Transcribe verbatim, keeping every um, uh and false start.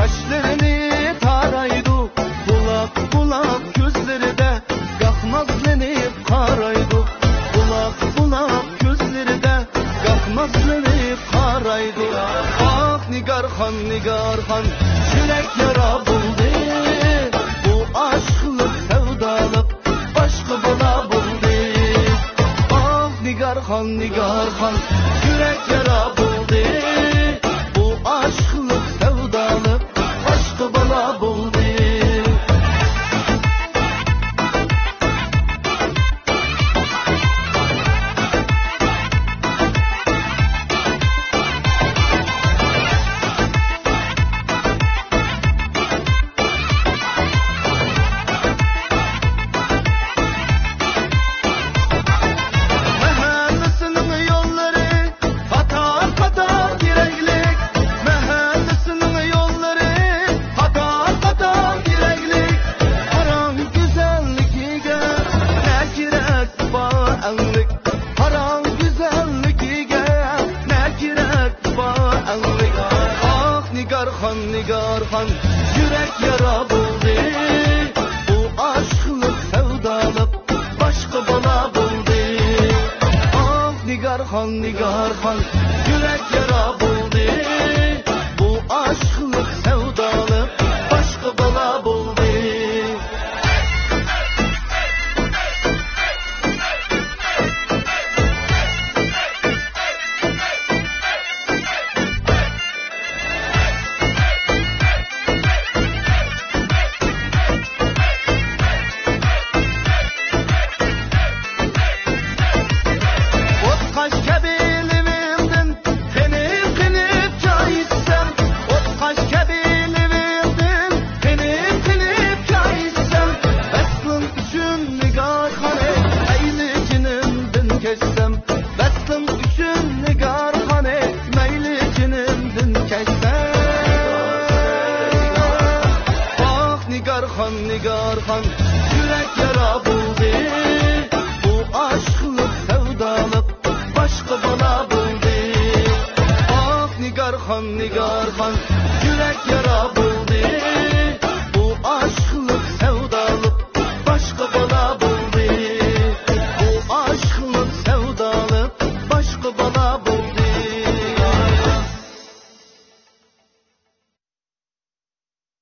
چىشلىرىنى تارايدۇ، بۇلاق-بۇلاق كۆزلىرىدە گاھ نازلىنىپ قارايدۇ. بۇلاق-بۇلاق كۆزلىرىدە گاھ نازلىنىپ قارايدۇ. ئاھ، نىگارخان، نىگارخان، يۈرەك يارا بولدى. بۇ ئاشىقلىق، سەۋدالىق باشقا بالا بولدى. ئاھ، نىگارخان، نىگارخان، يۈرەك يارا بولدى. بۇ ئاشىقلىق، سەۋدالىق باشقا بالا بولدى. مەھەللىسىنىڭ يوللىرى قاتار-قاتار تېرەكلىك، مەھەللىسىنىڭ يوللىرى قاتار-قاتار تېرەكلىك. پاراڭ گۈزەللىكىگە نە كېرەك بار ئەڭلىك، پاراڭ گۈزەللىكىگە نە كېرەك بار ئەڭلىك. ئاھ، نىگارخان، نىگارخان، يۈرەك يارا بولدى. بۇ ئاشىقلىق، سەۋدالىق باشقا بالا بولدى. ئاھ، نىگارخان، نىگارخان، يۈرەك يارا بولدى. بۇ ئاشىقلىق، سەۋدالىق باشقا بالا بولدى. ئوتقاش كەبى لېۋىمدىن قېنىپ-قېنىپ جايىسەم، ئوتقاش كەبى لېۋىمدىن قېنىپ-قېنىپ جايىسەم، ۋەسلىڭ ئۈچۈن نىگارخانى مەيلى جېنىمدىن كەچسەم، ۋەسلىڭ ئۈچۈن نىگارخانى مەيلى جېنىمدىن كەچسەم. ئاھ، نىگارخان، نىگارخان، يۈرەك يارا بولدى. بۇ ئاشىقلىق، سەۋدالىق باشقا بالا بولدى. ئاھ، نىگارخان، نىگارخان،